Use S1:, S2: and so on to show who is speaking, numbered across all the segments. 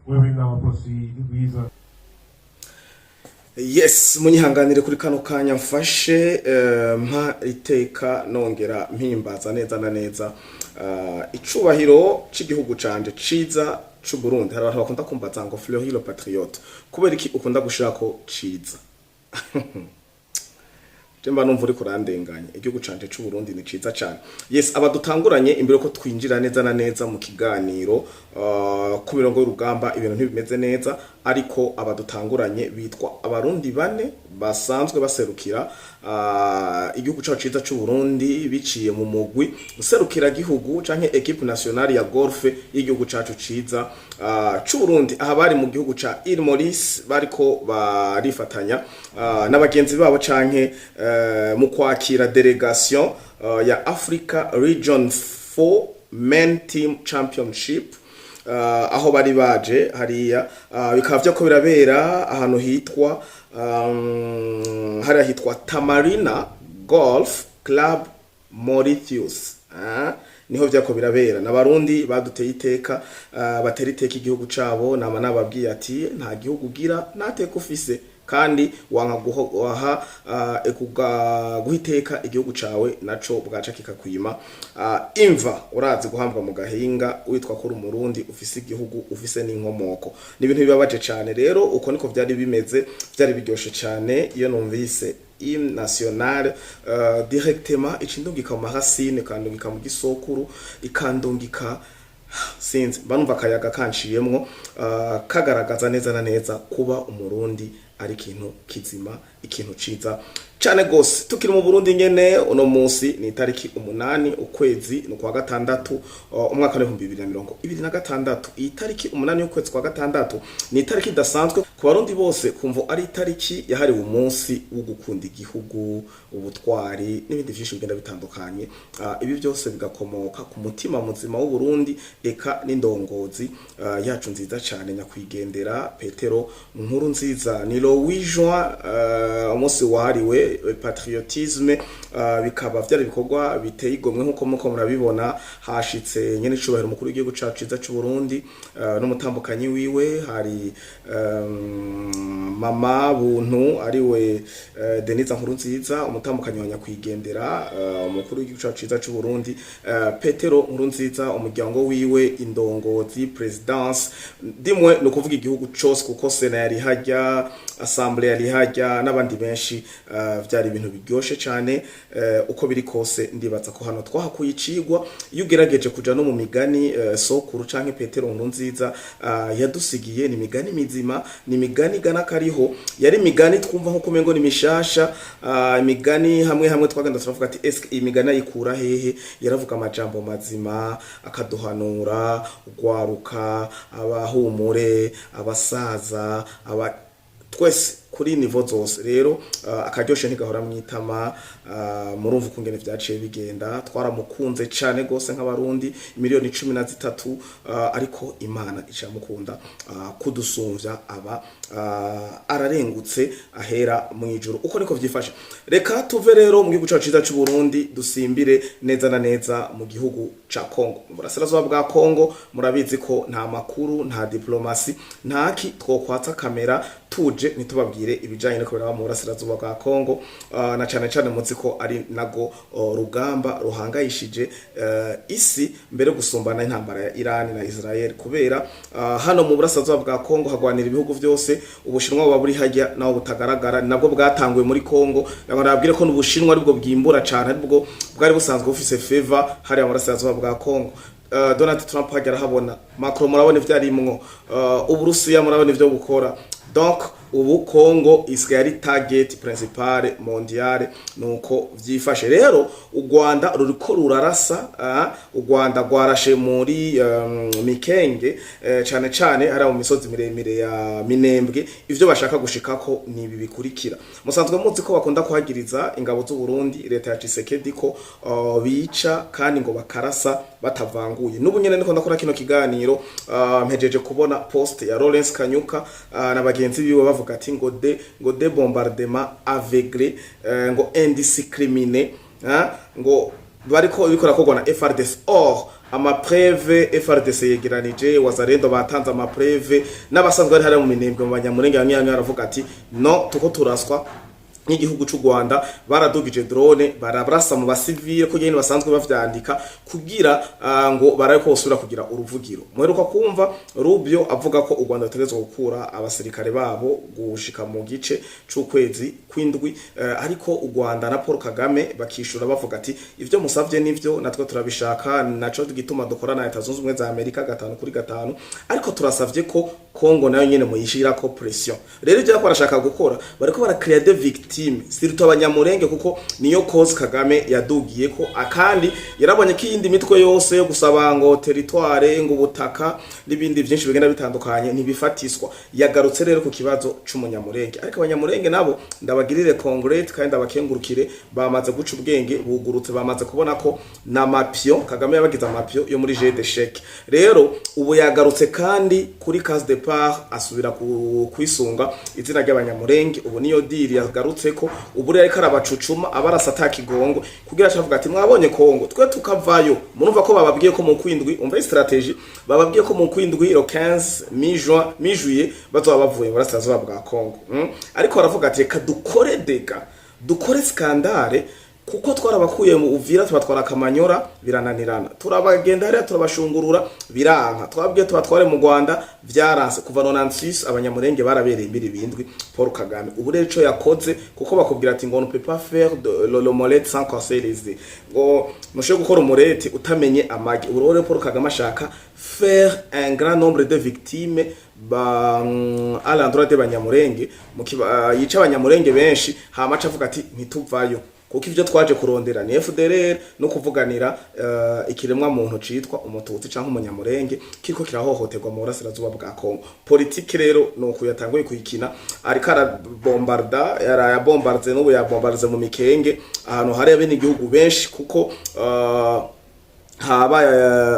S1: We will now proceed with
S2: Yes, munyihanganire kuri kano kanya mfashe mpa iteka nongera mpimbaza neza na neza icubahiro c'igihugu canje ciza c'u Burundi. Hari abantu bakunda kumbaza ngo: "Fleury le patriote, kubera iki ukunda gushirako ciza?" Je mba numva uriko urandenganya. Igihugu canje c'u Burundi ni ciza cane. Yes, abadutanguranye imbere ko twinjira neza na neza mu kiganiro, ku mirongo y'urugamba ibintu ntibimeze neza, ariko abadutanguranye bitwa Abarundi bane basanzwe baserukira igihugu cacu ciza c'u Burundi biciye mu mugwi userukira gihugu canke équipe nationale ya golf y'igihugu cacu ciza c'u Burundi. Aha bari mu gihugu ca Île Maurice, bariko barifatanya n'abagenzi babo canke mu kwakira délégation ya Africa Region 4 Men Team Championship, aho bari baje hariya, bikaba vyako birabera ahantu hitwa hariya hitwa Tamarina Golf Club, Mauritius. Niho vyako birabera. N'Abarundi baduteye iteka, batera iteka igihugu cabo. Nama nababwiye ati nta gihugu ugira ntateka ufise, kandi wanka guha guha iteka igihugu cawe, naco bwaca kikakwima imva. Urazi guhambwa mu gahinga witwa kuri Umurundi, ufise igihugu, ufise n'inkomoko, ni ibintu bibabaje cane. Rero uko niko vyari bimeze, vyari biryoshe cane. Iyo numvise hymne nationale, directement icindungika mu ma racines, ikandungika mu gisokuru, ikandungika, sinzi, mba numva akayaga kanciyemwo, kagaragaza neza na neza kuba Umurundi ari ikintu kizima, ikintu ciza cane gose. Tukiri mu Burundi nyene, uno munsi ni itariki 8, ukwezi ni ukwa gatandatu, umwaka wa 2026. Iyi tariki 8 y'ukwezi kwa gatandatu ni itariki idasanzwe ku Barundi bose, kumva ari itariki yahariwe umunsi wo gukunda igihugu, ubutwari n'ibindi vyinshi bigenda bitandukanye. Ibi byose bigakomoka ku mutima muzima w'u Burundi, eka n'indongozi yacu nziza cane, nyakwigendera Petero Nkuru Nziza. Ni le 8 juin, umunsi wahariwe patriotisme. Bikaba vyari ibikorwa biteye igomwe nkuko muko murabibona. Hashitse nyene icubahiro umukuru w'igihugu cacu ciza c'u Burundi n'umutambukanyi wiwe, hari mama Buntu ariwe Denise Nkuru Nziza, umutambukanyi wa nyakwigendera umukuru w'igihugu cacu ciza c'u Burundi Petero Nkuru Nziza, umuryango wiwe, indongozi, présidence, dimwe no kuvuga igihugu cose, kuko Sénat yari hajya, Assemblée yari hajya n'abandi benshi. Vyari ibintu biryoshe cane. Uko biri kose, ndibaza ko hano twahakuye icigwa. Iyo ugerageje kuja no mu migani sokuru canke Petero Nkuru Nziza yadusigiye, ni imigani mizima, ni imigani igana kariho. Yari imigani twumva nko kumengo ni mishasha, imigani hamwe hamwe twagenda turavuga ati: "Eske iyi migani ayikura hehe?" Yaravuga amajambo mazima, akaduhanura ugwaruka, abahumure, abasaza, aba twese kuri niveau zose. Rero akaryoshe ntigahora mwitama. Murumva ukungene vyaciye bigenda. Twaramukunze cane gose nk'Abarundi miliyoni 13, ariko Imana icamukunda kudusumvya, aba ararengutse ahera mu ijuru. Uko niko vyifashe. Reka tuve rero mu gihugu cacu ciza c'u Burundi, dusimbire neza na neza mu gihugu ca Kongo, mu burasirazuba bwa Kongo. Murabizi ko nta makuru, nta diplomasi, ntaki twokwatsa kamera tuje ntitubabwire ibijanye no kubera mu burasirazuba bwa Kongo, na cane cane muzi ko ari nago rugamba ruhangayishije isi mbere gusumbana intambara ya Iran na Israel, kubera hano mu burasirazuba bwa Kongo hagwanira ibihugu vyose. Ubushinwa buba buri hajya naho butagaragara, ni nabwo bwatanguye muri Kongo. Nabwire ko n'Ubushinwa aribwo bwimbura cane, aribwo bwari busanzwe bufise faveur hariya mu burasirazuba bwa Kongo. Donald Trump hajya arahabona, Macron murabona ivyo arimwo, Uburusiya murabona ivyo bukora. Donc ubu Congo isigaye ari target principale mondiale. Nuko vyifashe. Rero u Rwanda ruriko rurarasa, u Rwanda rwarashe muri Mikenge, cane cane hariya mu misozi miremire ya Minembwe. Ivyo bashaka gushikako ni ibi bikurikira: musanzwe muzi ko bakunda kuhagiriza ingabo z'u Burundi, leta ya Tshisekedi, ko bica kandi ngo bakarasa batavanguye. N'ubu nyene niko ndakora kino kiganiro, mpejeje kubona post ya Lawrence Kanyuka na bagenzi biwe bavuga ati ngo des bombardements aveugles, ngo indiscriminés, ngo bariko bikora kogwa na FARDC. Or Ama preuves FARDC yegeranije, Wazalendo batanze ama preuves, n'abasanzwe bari hariya mu Minembwe, mu Banyamurenge, bamwe bamwe baravuga ati: "No tuko turaswa nk'igihugu c'u Rwanda." Baradugije drone, barabrasa mu basivile, ko nyene basanzwe bavyandika kugira ngo barabe ko bosubira kugira uruvugiro. Muheruka kumva Rubio avuga ko u Rwanda rutegerezwa gukura abasirikare babo gushika mu gice c'ukwezi kw'indwi, ariko u Rwanda na Paul Kagame bakishura bavuga ati: "Ivyo musavye nivyo, natwe turabishaka, naco gituma dukora na Leta Zunze Ubumwe za Amerika 5 kuri 5, ariko turasavye ko Kongo nayo nyene muyishirako pression." Rero ivyo bariko barashaka gukora, bariko bara créer des victimes, surtout Abanyamurenge, kuko niyo cause Kagame yadugiye ko. Akandi yarabonye ko iyindi mitwe yose yo gusaba ngo territoire, ngo ubutaka n'ibindi byinshi bigenda bitandukanye ntibifatiswa. Yagarutse rero ku kibazo c'Umunyamurenge. Ariko Abanyamurenge nabo ndabagirire congrats kandi ndabakengurukire, bamaze guca ubwenge, bugurutse, bamaze kubona ko na ma pions Kagame yabagize ama pions yo muri jeu d'échec. Rero ubu yagarutse kandi kuri case départ, asubira kwisunga izina ry'Abanyamurenge. Ubu niyo deal yagarutseko. Ubu rero ariko arabacucuma, abarasa atakigongo, kugira acavuga ati: "Mwabonye Kongo, twe tukavayo." Murumva ko bababwiye ko mu kwindwi, umva stratégie, bababwiye ko mu kwindwi, le 15 mi-juin, mi-juillet, bazoba bavuye mu burasirazuba bwa Kongo. Ariko baravuga ati: "Reka dukore dégâts, dukore scandale, kuko twarabakuye mu Uvira, tubatwara Kamanyora, birananirana, turabagenda hariya turabashungurura, biranka, twabwiye tubatware mu Rwanda, vyaranse." Kuva 96 Abanyamurenge barabereye imbiri bindwi Paul Kagame. Ubu rero ico yakoze, kuko bakubwira ati ngo "On ne peut pas faire de l'omelette sans casser les œufs", ngo ntushobora gukora umureti utamenye amagi. Ubu rero Paul Kagame ashaka faire un grand nombre de victimes ba à l'endroit de Banyamurenge, mu yica Abanyamurenge benshi, hama aca avuga ati: "Ntituvayo, kuko ivyo twaje kurondera ni FDLR no kuvuganira ikiremwa muntu citwa Umututsi canke Umunyamurenge kiriko kirahohoterwa mu burasirazuba bwa Kongo." Politiki rero nuko yatanguye kuyikina, ariko arabombarda, yarayabombarze, n'ubu yabombarze mu Mikenge, ahantu hari abene igihugu benshi, kuko haba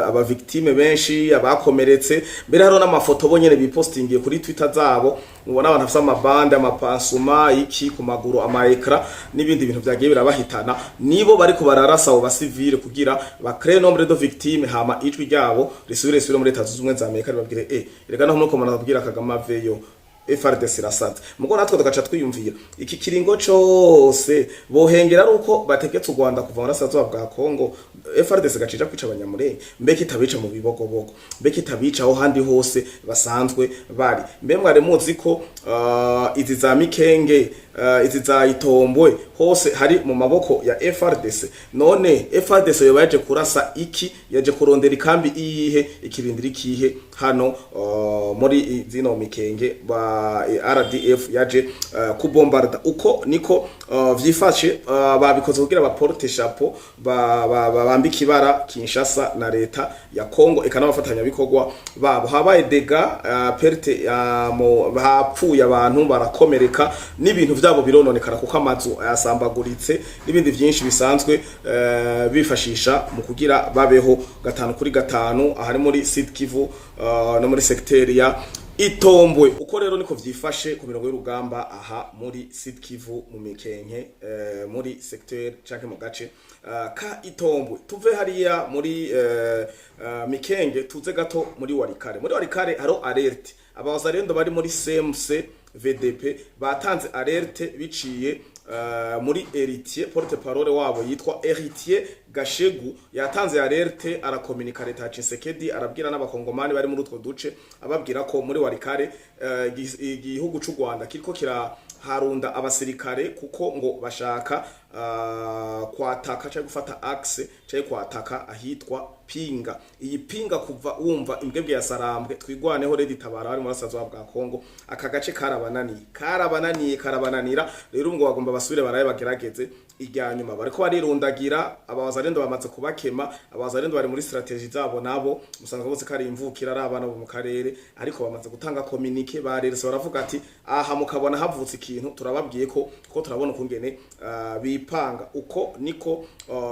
S2: aba victimes benshi, abakomeretse. Mbere hariho n'amafoto bo nyene bipostingiye kuri Twitter zabo, mubona abantu bafise amabande, ama pansements, iki ku maguru, ama écrans n'ibindi bintu vyagiye birabahitana. Nibo bariko bararasa abo basivile kugira ba crée nombre de victimes, hama ijwi ryabo risubire risubire muri Leta Zunze Ubumwe za Amerika, ribabwire: "Reka naho nuko manabwira Kagame aveyo, FARDC irasaze." Mugo natwe tugaca twiyumvira iki kiringo cose bohengera ari uko bategetse u Rwanda kuva mu burasirazuba bwa Kongo, FARDC gacija kwica Abanyamurenge. Mbe kitabica mu Bibogobogo? Mbe kitabica aho handi hose basanzwe bari? Mbe mwari muzi ko izi za Mikenge, izi za Itombwe, hose hari mu maboko ya FARDC? None FARDC yoba yaje kurasa iki? Yaje kurondera ikambi iyihe? Ikirindira ikihe hano muri zino Mikenge ba RDF yaje kubombarda? Uko niko vyifashe. Babikoze kugira ba porte chapeau, bambika ibara Kinshasa na leta ya Kongo eka n'abafatanyabikorwa babo. Habaye dégâts, perte, hapfuye abantu, barakomereka, n'ibintu vyabo birononekara, kuko amazu ayasambaguritse n'ibindi vyinshi bisanzwe bifashisha mu kugira babeho 5 kuri 5 ahari muri Sud Kivu no muri secteur ya Itombwe. Uko rero niko vyifashe ku mirongo y'urugamba aha muri Sud Kivu, mu Mikenke, muri secteur canke mu gace ka Itombwe. Tuve hariya muri Mikenge, tuze gato muri Walikale. Muri Walikale haro alerte. Abawazalendo bari muri CMC VDP batanze alerte biciye muri Héritier, porte parole wabo yitwa Héritier Gashegu. Yatanze alerte, arakominika leta ya Tshisekedi, arabwira n'Abakongomani bari muri utwo duce, ababwira ko muri Walikale igihugu c'u Rwanda kiriko kiraharunda abasirikare, kuko ngo bashaka kwataka cyangwa gufata axe cyangwa kwataka ahitwa Pinga. Iyi Pinga, kuva wumva imbwebwe ya Sarambwe, Twigwaneho, RED Tabara bari mu burasirazuba bwa Kongo, aka gace karabananiye, karabananiye, karabananira. Rero ngo bagomba basubire baraye bagerageze irya nyuma. Bariko barirundagira, Abawazalendo bamaze kubakema. Abawazalendo bari muri stratégie zabo, nabo musanzwe bose kari imvukira, ari abana bo mu karere, ariko bamaze gutanga communiqué, barerese, baravuga ati: "Aha mukabona havutse ikintu, turababwiye ko turabona ukungene bipanga." Uko niko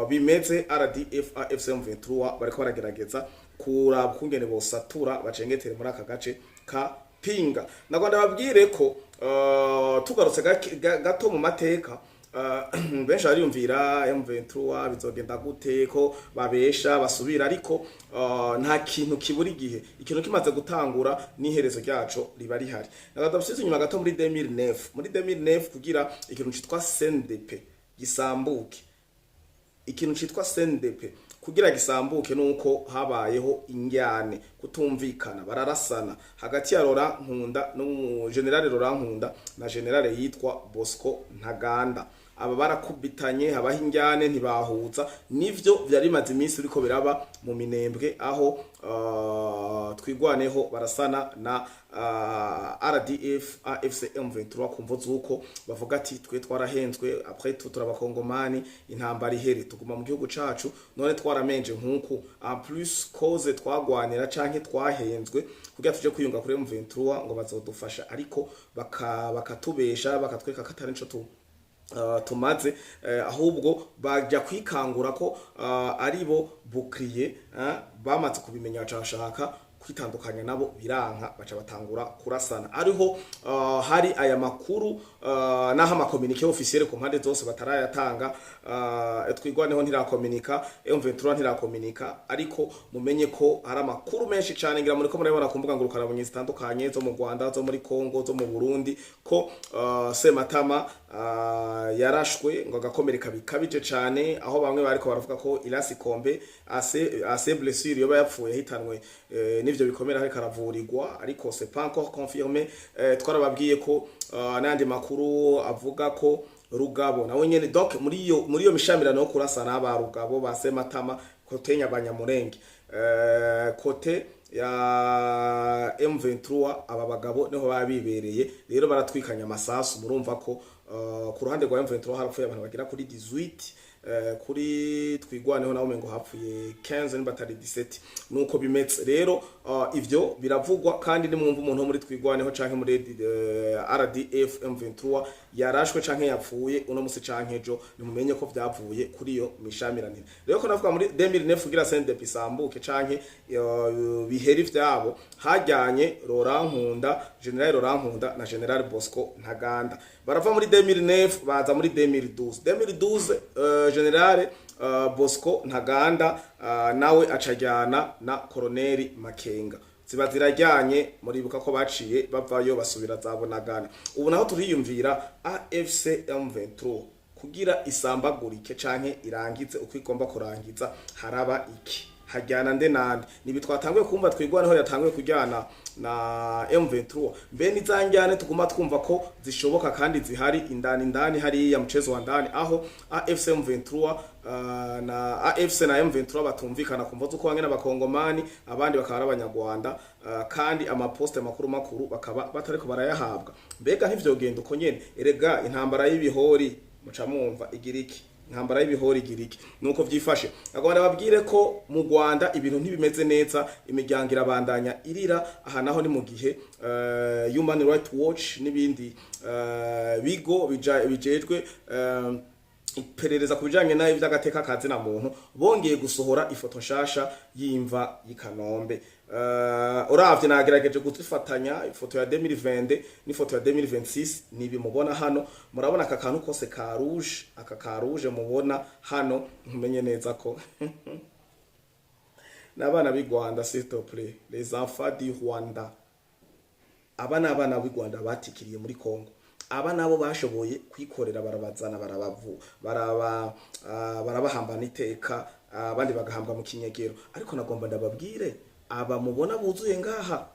S2: bimeze. RDF AFC M23 bariko baragerageza kuraba ukungene bosatura, bacengetere muri aka gace ka Pinga. Nagomba ndababwire ko tugarutse gato mu mateka. Benshi bariyumvira M23 bizogenda gute, ko babesha basubira, ariko nta kintu kibura igihe. Ikintu kimaze gutangura, n'iherezo ryaco riba rihari. Nagata inyuma gato muri 2009, muri 2009, kugira ikintu citwa CNDP gisambuke, ikintu citwa CNDP kugira gisambuke, nuko habayeho injyane, kutumvikana, bararasana hagati ya Laurent Nkunda no General Laurent Nkunda na General yitwa Bosco Ntaganda. Aba barakubitanye, habaho injyane, ntibahuza. Nivyo vyari bimaze iminsi biriko biraba mu Minembwe, aho Twigwaneho barasana na RDF, AFC M23, kumvo zuko bavuga ati: "Twe twarahenzwe, après tout turabakongomani, intambara ihere tuguma mu gihugu cacu. None twaramenje nkuku, en plus cause twagwanira canke twahenzwe kugira tuje kwiyunga kuri M23 ngo bazodufasha, ariko bakatubesha, bakatwereka ko atari nico tu tumaze ahubwo bajya kwikangura ko ari bo bukriye. Bamaze kubimenya, baca bashaka kwitandukanya nabo, biranka, baca batangura kurasana. Ariho hari aya makuru, naho ama communiqué officiel ku mpande zose batarayatanga. Twigwaneho ntirakominika, M23 ntirakominika, ariko mumenye ko hari amakuru menshi cyane. Ngira muri ko murabibona ku mbuga ngurukanabumenyi zitandukanye zo mu Rwanda, zo muri Congo, zo mu Burundi, ko Sematama yarashwe ngo agakomereka bikabije cyane, aho bamwe bariko baravuga ko il a succombé à ses blessures, yoba yapfuye hitanwe n'ivyo bikomera, ariko aravurirwa, ariko c'est pas encore confirmé. Twarababwiye ko n'andi makuru avuga ko Rugabo nawe nyene, donc muri iyo mishamirano yo kurasana, ba Rugabo, ba Sematama, côté Nyabanyamurenge, côté ya M23, aba bagabo niho baba bibereye. Rero baratwikanya amasasu. Murumva ko ku ruhande rwa M23 harapfuye abantu bagera kuri 18, kuri Twigwaneho naho mengo hapfuye 15 nimba atari 17. Nuko bimeze rero. Ivyo biravugwa, kandi nimwumva umuntu wo muri Twigwaneho canke muri RDF M23 yarashwe canke yapfuye uno musi canke ejo, nimumenye ko vyavuye kuri iyo mishamiranire. Rero ko navuga muri 2009, kugira CNDP isambuke canke biheri vyabo, hajyanye Laurent Nkunda, General Laurent Nkunda na General Bosco Ntaganda. Barava muri 2009, baza muri 2012. 2012, General Bosco Ntaganda nawe acajyana na Colonel Makenga, ziba zirajyanye. Muribuka ko baciye bavayo, basubira zabonagana. Ubu naho turiyumvira AFC M23 kugira isambagurike canke irangize uko igomba kurangiza, haraba iki? Hajyana nde nande? Nibi twatanguye kumva Twigwaneho yatanguye kujyana na M23. Mbe nizanjyane tuguma twumva ko zishoboka kandi zihari indani indani hariya, mchezo wa ndani, aho AFC M23 na AFC na M23 batumvikana kumva zuko bamwe n'abakongomani, abandi bakaba ari abanyarwanda, kandi amaposte makuru makuru bakaba batariko barayahabwa. Mbega ntivyogenda uko nyene? Erega intambara y'ibihori, muca mwumva igira iki? Intambara y'ibihori igira iki? Nuko vyifashe. Agomba babwire ko mu Rwanda ibintu ntibimeze neza, imiryango irabandanya irira. Aha naho ni mu gihe Human Rights Watch n'ibindi bigo bijejwe iperereza ku bijanye nayo vy'agateka kazina muntu bongeye gusohora ifoto nshasha y'imva y'Ikanombe. Uravye, nagerageje guzifatanya, ifoto ya 2020 n'ifoto ya 2026. Nibi mubona hano, murabona aka kantu kose ka rouge, aka ka rouge mubona hano, ntumenye neza ko n'abana b'i Rwanda. S'il te plaît, les enfants du Rwanda, aba ni abana b'i Rwanda batikiriye muri Congo. Aba nabo bashoboye kwikorera, barabazana, barabavu, barabahambana iteka, abandi bagahambwa mu kinyegero. Ariko nagomba ndababwire, aba mubona buzuye ngaha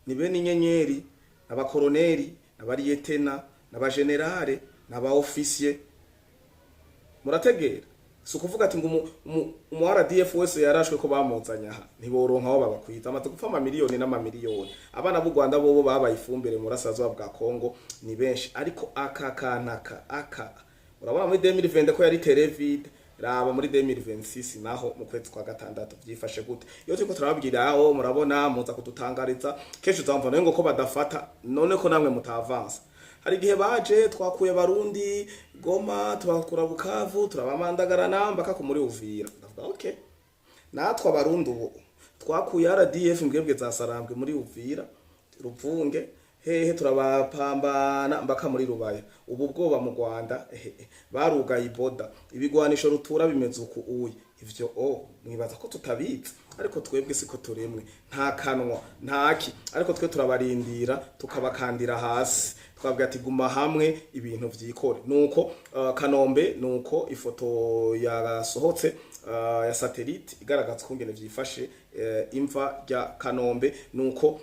S2: ni bene inyenyeri, abakoroneri, abariyetena, n'abagenerale, n'aba officier. Murategera? Si ukuvuga ati ngo umu RDF wese yarashwe ko bamuzanye aha, ntiboronka aho babakwiza. Amaze gupfa amamiliyoni n'amamiliyoni. Abana b'u Rwanda bobo babaye ifumbire mu burasirazuba bwa Kongo, ni benshi. Ariko aka kanaka aka urabona muri 2020 ko yari terre vide, raba muri 2026 naho mu kwezi kwa gatandatu byifashe gute? Iyo turiko turababwira aho murabona muza kudutangariza kenshi, uzamva nayo ngo ko badafata. None ko namwe mutavansa? Hari igihe baje, twakuye Barundi Goma, tubakura Bukavu, turabamandagarana mbaka ku muri Uvira. Ndavuga okay, natwe Abarundi ubu twakuye RDF mbwebwe za Sarambwe muri Uvira, Ruvunge, hehe, Hehe, turabapambana mbaka muri Rubaya. Ubu bwoba mu Rwanda, ehe, barugaye iboda, ibigwanisho rutura bimeze uku uyi. Ivyo o mwibaza ko tutabizi? Ariko twebwe siko turemwe, nta kanwa ntaki, ariko twe turabarindira tukabakandira hasi, twabwira ati guma hamwe, ibintu vyikore. Nuko Kanombe, nuko ifoto yasohotse ya satellite igaragaza ukungene vyifashe, imva rya Kanombe nuko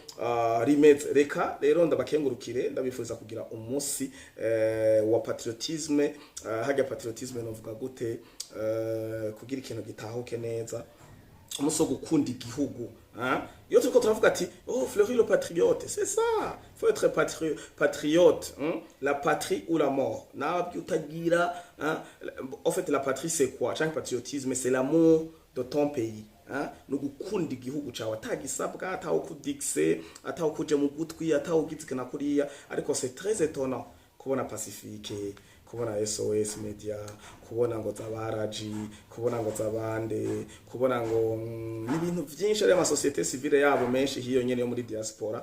S2: rimeze. Reka rero ndabakengurukire, ndabifuza kugira umunsi wa patriotisme. Harya patriotisme novuga gute kugira ikintu gitahuke neza? Umunsi wo gukunda igihugu, hein? Iyo turiko turavuga ati oh, Fleury le patriote, c'est ça, faut être patriote, hein? La patrie ou la mort, nabyo utagira, hein? En fait, la patrie, c'est quoi? Canke patriotisme, c'est l'amour de ton pays, hein? No gukunda igihugu cawe atagisabwa, atawukudikse, atawukuje mu gutwi, atawugizwe na kuriya. Ariko c'est très étonnant kubona Pacifique, kubona SOS Media, kubona ngo zabaraji, kubona ngo zabande, kubona ngo n'ibintu vyinshi, ari ama société civile yabo menshi hiyo nyene yo muri diaspora,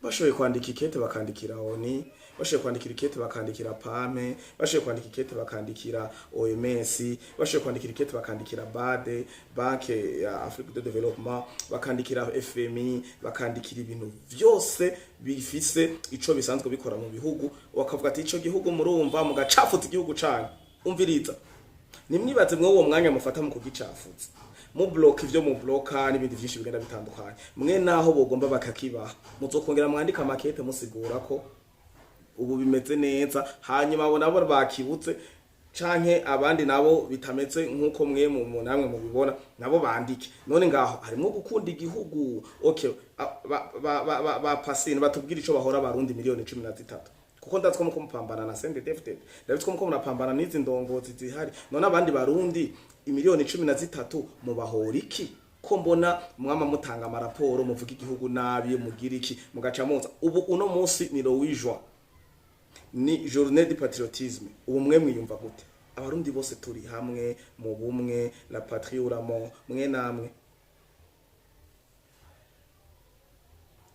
S2: bashoboye kwandika ikete bakandikira ONU, bashoboye kwandikira ikete bakandikira PAM, bashoboye kwandika ikete bakandikira OMS, bashoboye kwandikira ikete bakandikira BAD, Banque ya Afrique de Développement, bakandikira FMI, bakandikira ibintu vyose bifise ico bisanzwe bikora mu bihugu, bakavuga ati ico gihugu murumva mugacafuza igihugu canyu. Umviriza, nimwibaze mwe uwo mwanya mufata mu kugicafuza, mu block ivyo mu bloka n'ibindi vyinshi bigenda bitandukanye, mwe naho bogomba bakakibaha, muzokongera mwandika makete musigura ko ubu bimeze neza. Hanyuma abo nabo bakibutse canke abandi nabo bitameze nk'uko mwe mu namwe mubibona, nabo bandike. None ngaho harimwo gukunda igihugu? Okay, ba ba ba, ba, ba pasine batubwira ico bahora abarundi miliyoni 13, kuko ndazi ko muko mupambana na CNDD-FDD, ndazi ko muko murapambana n'izi ndongozi zihari. None abandi barundi imiliyoni 13 mubahora iki, ko mbona mwama mutanga amaraporo, muvuga igihugu nabi, mugira iki, mugaca muza? Ubu uno munsi ni le 8 juin, ni journée du patriotisme. Ubu mwe mwiyumva gute? Abarundi bose turi hamwe mu bumwe, la patrie ou la mort. Mwe namwe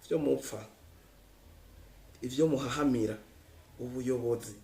S2: ivyo mupfa, ivyo muhahamira ubuyobozi,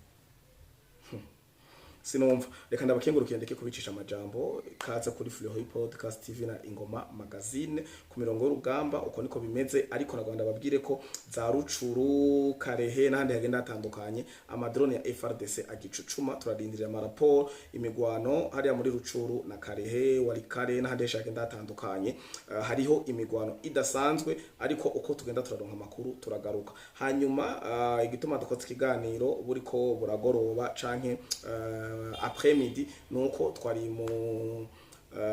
S2: sinumva. Reka ndabakengurukiye, ndeke kubicisha amajambo. Kaze kuri Fleury Podcast TV na Ingoma Magazine ku mirongo y'urugamba. Uko niko bimeze. Ariko na Rwanda babwire ko za Rucuru, Karehe n'ahandi hagenda hatandukanye amadrone ya FARDC agicucuma. Turarindiriye amaraporo imigwano hariya muri Rucuru na Karehe, Walikare n'ahandi henshi hagenda hatandukanye. Hariho imigwano idasanzwe, ariko uko tugenda turaronka amakuru turagaruka. Hanyuma igituma dukoze ikiganiro buriko buragoroba canke après midi nuko twari mu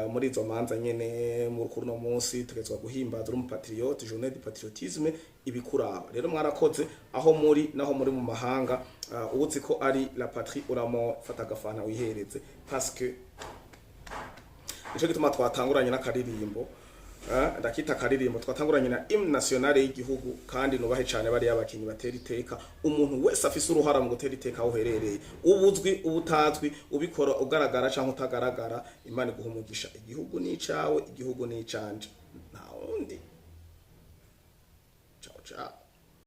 S2: muri izo manza nyene mu kuri no munsi tugezwa guhimbaza uri patriote, journée du patriotisme ibikuraba. Rero mwarakoze aho muri naho muri mu mahanga. Uzi ko ari la patrie ou la mort, fata agafana wihereze, parce que nico gituma twatanguranye n'akaririmbo. Ndakita akaririmbo, twatanguranye na hymne nationale y'igihugu. Kandi nubahe cyane bariya abakinyi batera iteka, umuntu wese afise uruhara mu gutera iteka aho uherereye, ubuzwi, ubutazwi, ubikora ugaragara cyangwa utagaragara. Imana iguha umugisha. Igihugu ni icawe, igihugu ni icanje, nta wundi. Ciao ciao.